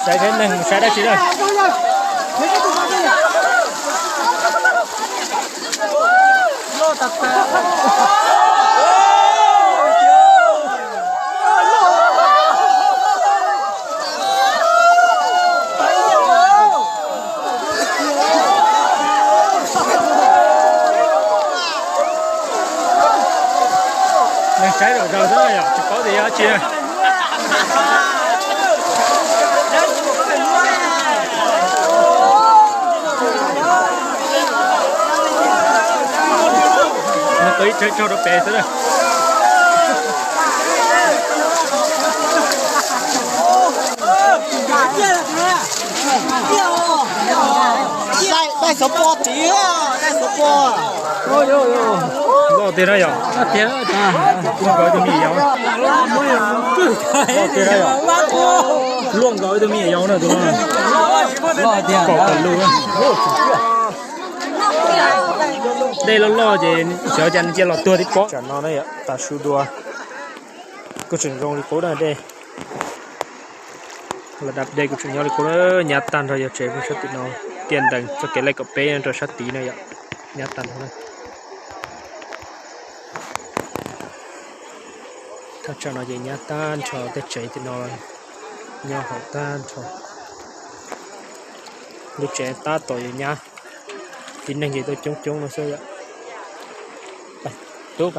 Saib seb neeg saib dab tsi na. Neeg saib zom zaws xwb yom, tsis paub tias yog dab tsi. Nws tua ib tsawg tsawg rau pem xwb na. Dai xov pos tid, dai xov pos. Loj tiag na yom. Luaj nkaus ib tug me nyuam yaus. Loj tiag na yom. Luaj nkaus ib tug me nyuam yaus na tus no. Kaum tawm lug. Dej loj loj ces xyov cas nws cia los tuag tib pob. Tsam no na yom, tas su dua. Kuj tseem zoo li qub na dej. Los dab dej kuj tseem nyob li qub na, nyab tag nrho yog tsev pem sab tim no. Tiaj ntees txoj kev laij kaum peb rau sab tid na yom, nyab tag nrho na. Thaj tsam no ces nyab tag nrho, tej tsev tim no nyob hauv tag nrho. Lub tsev tab tom yuav nyab, tib neeg ces tuaj coob coob no xwb yom. Tub,